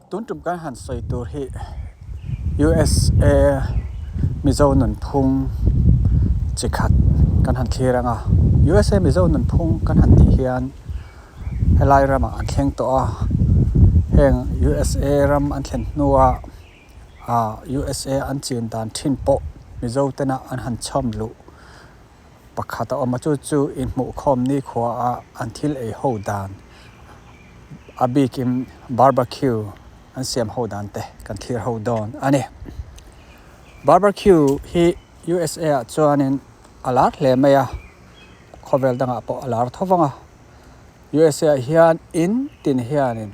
Tun tum kan han sawi tur hi USA Mizo nunphung chi khat kan han thlir ang a. USA Mizo nunphung kan han tih hian helai ramah an thleng tawh a, heng USA ram an thlen hnua ah USA an chin dan thin pawh Mizo tena an han chhawm luh pakhat a awm a chu chu inhmuhkhawm nikhua a an thil ei ho dan a bikin barbecue an siam ho dan te kan thlir ho dawn a ni. Barbecue hi USA ah chuanin a lar hle mai a khawvel dangah pawh a lar tho vang a USA ah hian in tin hianin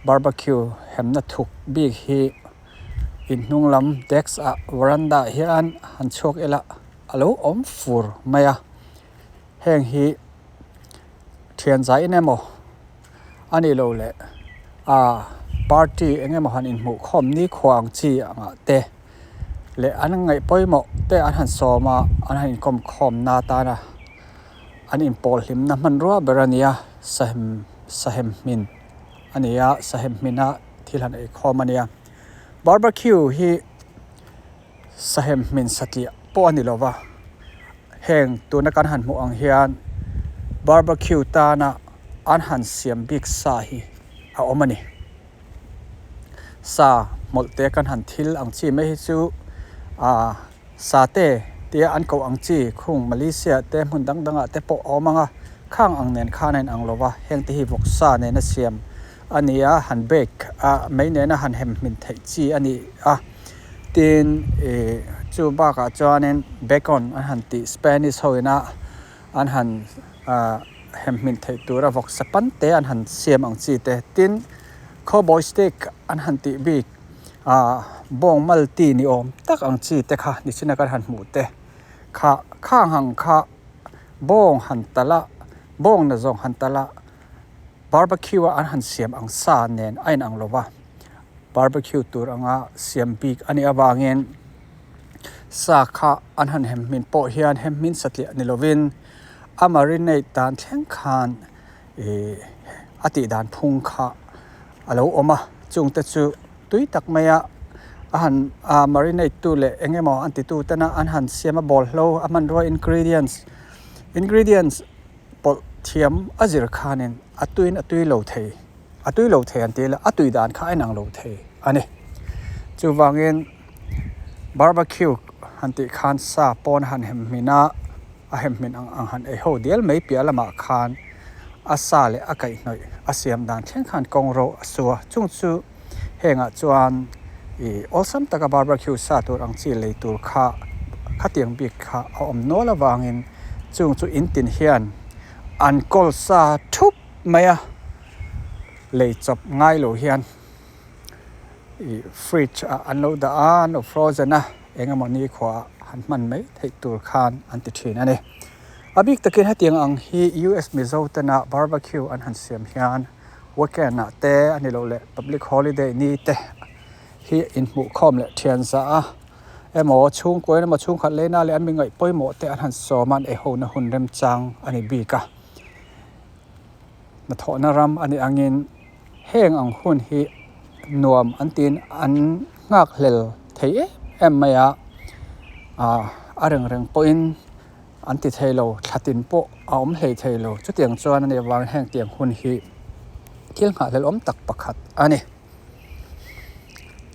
barbecue hemna thuk bik hi inhnung lam desk ah veranda ah hian han chhuak ila a lo awm fur mai a heng hi thian zaiin emaw a nih loh leh ah party eng emaw han inhmuh khawm nikhua ang chi angah te leh an ngaih pawimawh te an han sawm a an han inkawm khawm na atana an inpawl hlimna hmanrua ber a ni a sahem sahem hmin a ni a sahem hmina thil han eikhawm a ni a barbecue hi sahem hmin satliah pawh a ni lo va heng tuna kan han hmuh ang hian barbecue tana an han siam bik sa hi a awm a ni sa hmawlh te kan han thil ang chi mai hi chu ah sa te tia an koh ang chi khung Malaysia te hmun dang dangah te pawh a awm ang a khang ang nen khan a inang lo va heng te hi vawksa nena siam a ni a han bake a mei nena han hem hmin theih chi a ni a tin ih chu bakah chuanin bacon an han tih Spanish ho ina an han ah hem hmin theih tura vawksa pan te an han siam ang chi te tin cowboy steak an han tih bik ah bawng mal ti ni awm tak ang chi te kha nichina kan han hmuh te kha khang ang kha bawng han talh a bawng na zawng han talh a barbecue a an han siam ang sa nen a inang lo va barbecue tur anga siam bik a nih avangin sa kha an han hem hmin pawh hian hem hmin satliah ni lovin a marinate dan thleng khan ih a tih dan phung kha a lo awm a chung te chu tui tak mai a a han ah marinate tu leh eng emaw an ti tu tena an han siam a bawlhlo a hmanrua ingredients ingredients pawlh thiam a zir khanin a tuiin a tui lo thei a tui lo thei an tih la a tui dan kha a inang lo thei a ni chuvangin barbecue han tih khan sa pawn a han hem hmin a a hem hmin ang ang han ei ho dial mai piah lamah khan a sa leh a kaihhnawih a siam dan thleng khan kawng ro a su a chung chu hengah chuan ih awlsam taka barbecue sa tur ang chi lei tur kha khatiang bik kha a awm nual avangin chung chu in tin hian an kawl sa thup mai a lei chawp ngai lo hian ih fridge ah an lo dah a an lo frozen a eng emaw ni khuaah han hman mai theih tur khan an ti thin a ni. A bik takin hetiang ang hi US Mizo tena barbecue an han siam hian weekend ah te a ni loh leh public holiday ni te hi inhmuh khawm leh thian zah a emaw chhungkaw emaw chhungkhat lena leh an mi ngaih pawimawh te an han sawm a an ei hona hun remchang a ni bik a. Hnathawhna ram a nih angin heng ang hun hi nuam an tiin an nghak hlel thei em em mai a ah a reng reng pawhin an ti thei lo thla tin pawh a awm hlei thei lo chutiang chuan a nih avangin heng tiang hun hi thil nghah hlel awm tak pakhat a ni.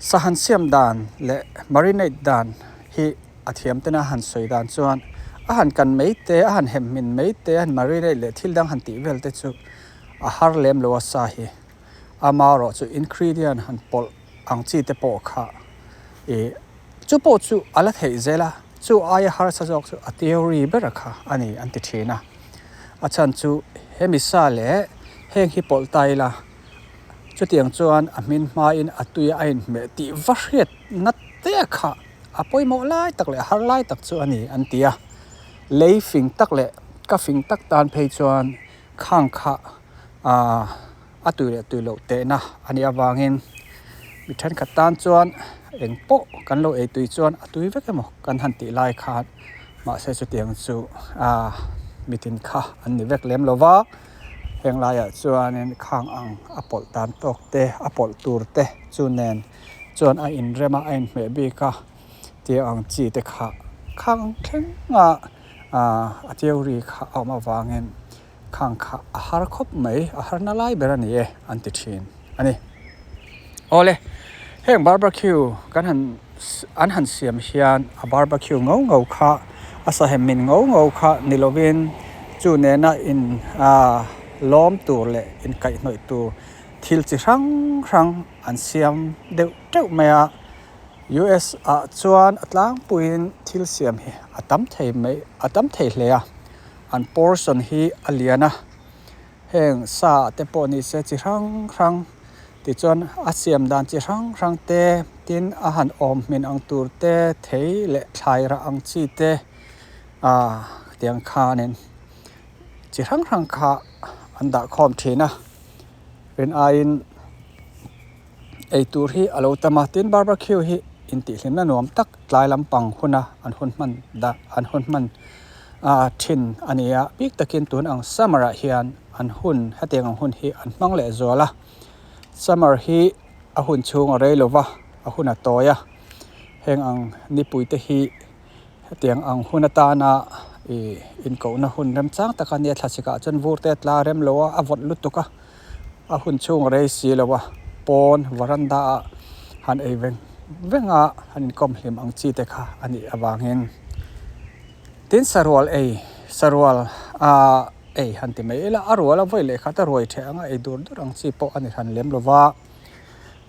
Sahan siam dan leh marinate dan hi a thiam tena han sawi dan chuan a han kan mai te a han hem hmin mai te a han marinate leh thil dang han tih vel te chu a har lem lo a sa hi amaherawh chu ingredient han pawlh ang chi te pawh kha ih chu pawh chu a la theih zel a chu aia harsa zawk chu a theory ber kha a ni an ti thin a a chhan chu hemi sa leh heng hi pawlh ta ila chutiang chuan a hmin hmain a tui a inhmeh tih va hriat nat te kha a pawimawh lai tak leh har lai tak chu a ni an ti a lei fing tak leh ka fing tak tan phei chuan khang kha ah a tui leh tui loh tehna a nih avangin mi thenkhat tan chuan eng pawh kan lo ei tui chuan a tui vek emaw kan han tih lai khan mahse chutiang chu ah mitin kha an ni vek lem lo va. Heng laiah chuanin khang ang a pawlh dan tawk te a pawlh tur te chu nen chuan a inrem a a inhmeh bik a tih ang chi te kha khang thleng a ah a theory kha a awm avangin khang kha a har khawp mai a har na lai ber a ni e an ti thin a ni. Awle heng barbecue kan han an han siam hian a barbecue ngau ngau kha a sahem min ngau ngau kha ni lovin chu nena in ah lawm tur leh inkaihhnawih tur thil chi hrang hrang an siam deuh teuh mai a U_S ah chuan a tlangpuiin thil siam hi a tam thei mai a tam thei hle a an portion hi a lian a heng sa te pawh ni se chi hrang hrang tichuan a siam dan chi hrang hrang te tin a han awm hmin ang tur te thei leh thlai rah ang chi te ah tiang khanin chi hrang hrang kha an dah khawm thin a rin aiin eitur hi a lo tam a tin barbecue hi intihhlimna nuam tak tlai lampang huna an hun hman dah an hun hman ah thin a ni a bik takin tun ang summer ah hian an hun hetiang ang hun hi an hmang leh zual a summer hi a hun chhung a rei lova a hun a tawi a heng ang nipui te hi hetiang ang hun atana ih inkohna hun remchang tak a nia thlasik ah chuan vur te a tla rem lo a a vawt lutuk a a hun chhung a rei si lo a pawn varanda ah han ei veng veng a han inkawm hlim ang chi te kha a nih avangin tin sarual ei sarual ah ei han ti mai ila a rual a vawi leh khat a ruai theh anga ei dur dur ang chi pawh a ni hran lem lo va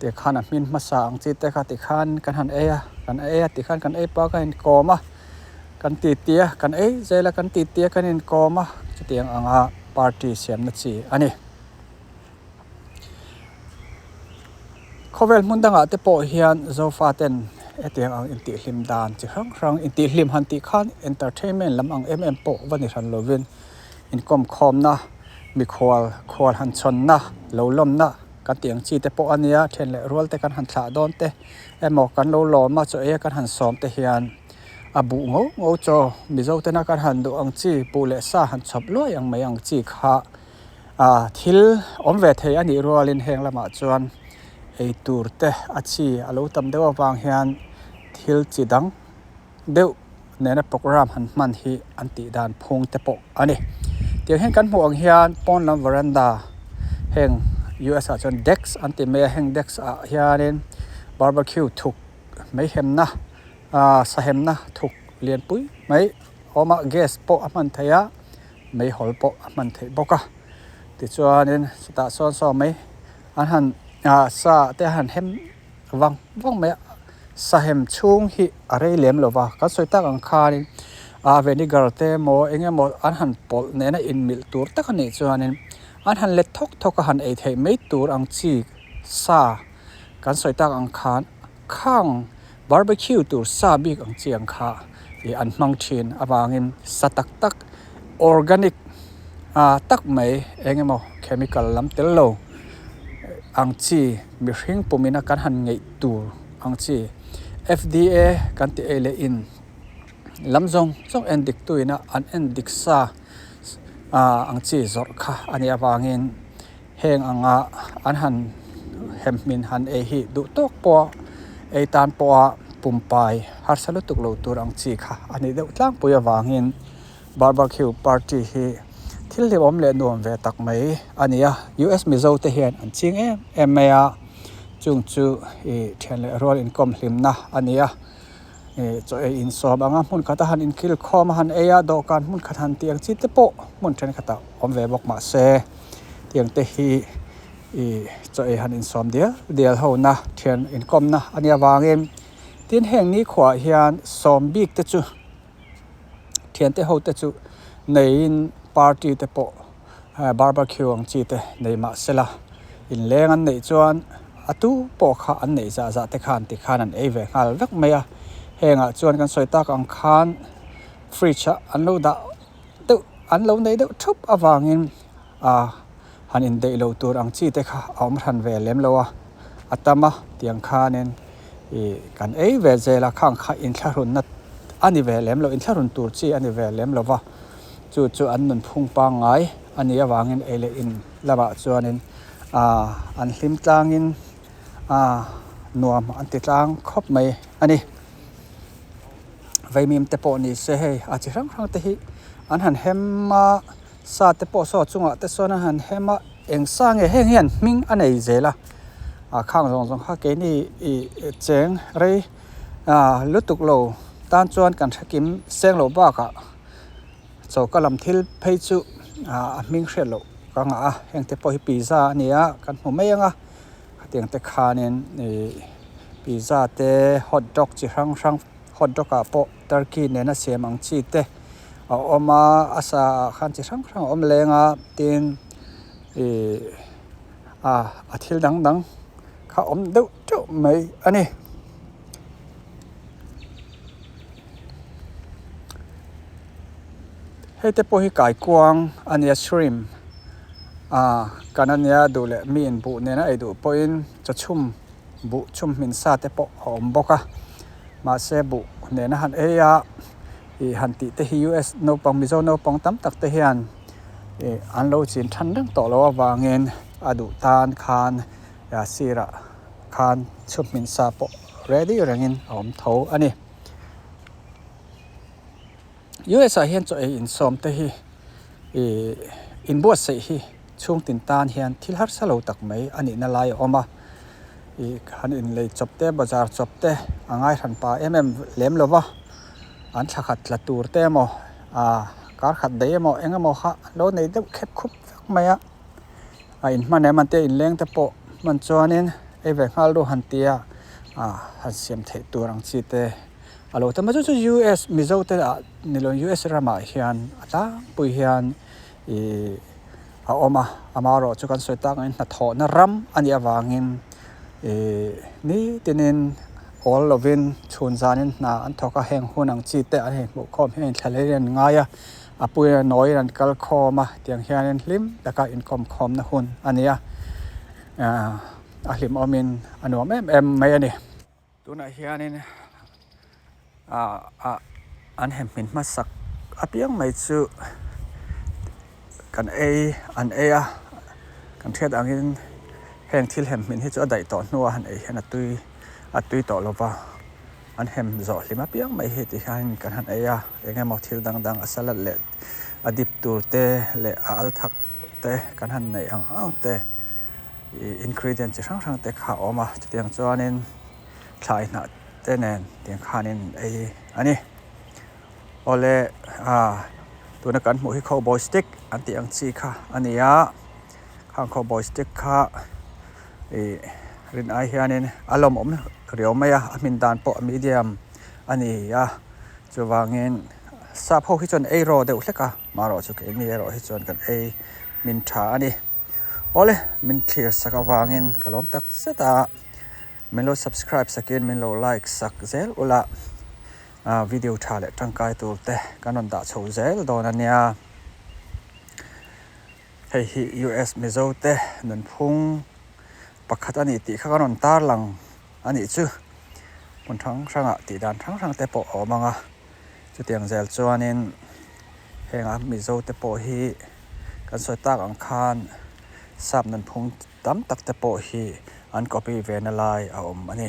tikhan a hmin hmasa ang chi te kha tikhan kan han ei a kan ei a tikhan kan ei pah a kan inkawm a kan titi a kan ei zel a kan titi a kan inkawm a chutiang anga party siamna chi a ni. Khawvel hmun dangah te pawh hian zofa ten hetiang ang intihhlim dan chi hrang hrang intihhlim han tih khan entertainment lam ang em em pawh va ni hran lovin inkawm khawmna mikhual khual han chhawnna lo lawmna kan tih ang chi te pawh a nia then leh rual te kan han thlah dawn te emaw kan lo lawm a chaw ei a kan han sawm te hian a buh ngho ngho chaw mizo tena kan han duh ang chi buh leh sa han chhawp luai ang mai ang chi kha. Ah thil awm ve thei a nih rualin heng lamah chuan eitur te a chi a lo tam deuh avang hian thil chi dang deuh nena program han hman hi an tih dan phung te pawh a ni. Tiang hian kan hmuh ang hian pawn lam veranda heng U_S ah chuan decks an ti mai a heng decks ah hianin barbecue thuk mai hemna ah sahemna thuk lianpui mai a awm a gas pawh a hman theih a. meihawl pawh a hman theih bawk a tichuanin chutah sawn saw mai an han ah sa te a han hem vang vang mai a sahem chhung hi a rei lem lo va kan sawi tak ang khanin ah vinegar te emaw eng emaw an han pawlh nena inmilh tur tak a nih chuanin an han let thawk thawk a han ei theih mai tur ang chi sa kan sawi tak ang khan khang barbecue tur sa bik ang chi ang kha ih an hmang thin avangin sa tak tak organic ah tak mai eng emaw chemical lam tel lo ang chi mihring pumina kan han ngeih tur ang chi F_D_A kan tih ei leh in lam zawng zawng en dik tu ina an en dik sa ah ang chi zawrh kha a nih avangin. Heng anga an han hem hmin han ei hi duh tawk pawh ei tan pawha pumpai harsa lutuk lo tur ang chi kha a nih deuh tlangpui avangin barbecue party hi thil hlimawm leh nuam ve tak mai a ni a. U_S Mizo te hian an ching em em mai a, chung chu ih thian leh rual inkawm hlimna a ni a. Ih chaw ei insawm anga hmun khata han inkil khawm a han ei a dawhkan hmun khat han tih ang chi te pawh hmun thenkhatah awm ve bawk mahse tiang te hi ih chaw ei han insawm dial dial ho na thian inkawmna a nih avangin tin heng nikhuaah hian sawm bik te chu thiante ho te chu neiin party te pawh barbecue ang chi te nei mahsela inleng an neih chuan a tu pawh kha an neih zah zah te khan tikhan an ei ve nghal vek mai a hengah chuan kan sawi tak ang khan fridge ah an lo dah deuh an lo nei deuh thup avangin ah han indeih lo tur ang chi te kha a awm hran ve lem lo a a tam a tiang khanin ih kan ei ve zel a khang kha inthlahrunna a ni ve lem lo inthlahrun tur chi a ni ve lem lo va. Chu chu an nunphung pangngai a nih avangin ei leh in lamah chuanin ah an hlim tlangin ah nuam an ti tlang khawp mai a ni. Vaimim te pawh ni se hei a chi hrang hrang te hi an han hem a sa te pawh saw chungah te sawn an han hem a eng sa nge heng hian hming a nei zel a ah khang zawng zawng kha keini ih cheng rei ah lutuk lo tan chuan kan hre kim seng loh bakah choka lam thil phei chu ah a hming hriat loh ka ngah a heng te pawh hi pizza a ni a kan hmu mai ang a khatiang te khanin ih pizza te hot dog chi hrang hrang hot dog ah pawh turkey nena siam ang chi te a awm a a sa ah khan chi hrang hrang a awm leng a tin ih ah a thil dang dang kha awm deuh teuh mai a ni. Hei te pawh hi kaikuang a nia shrimp ah kan a nia duh leh mi in buh nena ei duh pawhin chawchhum buh chhum hmin sa te pawh a awm bawk a mahse buh nena han ei a ih han tih te hi U_S naupang mizo naupang tam tak te hian ih an lo chin than reng tawh loh avangin a duh tan khan sirah khan chhum hmin sa pawh ready rengin a awm tho a ni. U_S ah hian chaw ei insawm te hi ih inbuatsaih hi chhungtin tan hian thil harsa lo tak mai a nihna lai a awm a ih han inlei chawp te bazar chawp te a ngai hran pa em em lem lo va an thla khat tla tur te emaw ah kar khat daih emaw eng emaw kha an lo nei deuh khep khup vek mai a a inhman em an tia inleng te pawh hman chuanin ei ve nghal ru han tia ah han siam theih tur ang chi te. A lo tam a chu chu US Mizo te ah ni lo US ramah hian a tlangpui hian ih a awm a amaherawh chu kan sawi tak angin hnathawhna ram a nih avangin ih nitinin awl lovin chhun zanin hna an thawk a heng hun ang chi te an inhmuh khawm hian inthlahlel an ngai a a puiin a nawiin an kal khawm a tiang hianin hlim taka inkawm khawmna hun a ni a ah a hlimawmin a nuam em em mai a ni. Tunah hianin ah ah an hemhmin hmasak apiang mai chu kan ei an ei a kan hriat angin heng thil hemhmin hi chu a daih tawh hnuah han ei hian a tui a tui tawh lo va an hem zawh hlim apiang mai hi ti hian kan han ei a eng emaw thil dang dang a salad leh a dip tur te leh a al thak te kan han neih ang ang te. Ih ingredient chi hrang hrang te kha a awm a chutiang chuanin thlai hnah te nen tiang khanin ei a ni awle ah tuna kan hmuh hi cowboy stick an tih ang chi kha a ni a khang cowboy stick kha ih rin ai hianin a lawmawm riau mai a a hmin dan pawh a medium a ni a chuvangin sap ho hi chuan ei raw deuh hlek a marawh chu keini erawh hi chuan kan ei hmin tha a ni. Awle, min thlir sak avangin ka lawm tak zet a, min lo subscribe sakin min lo like sak zel ula, video tha leh tangkai tur te kan rawn dah chho zel dawn a nia. Hei hi US Mizo te nunphung pakhat a ni tih kha kan rawn tarlang a nih chu. Hmun hrang hrangah tih dan hrang hrang te pawh a awm ang a, chutiang zel chuanin heng a Mizo te pawh hi. Kan sawi tak ang khan sap nunphung tam tak te pawh hi an copy ve na lai a awm a ni.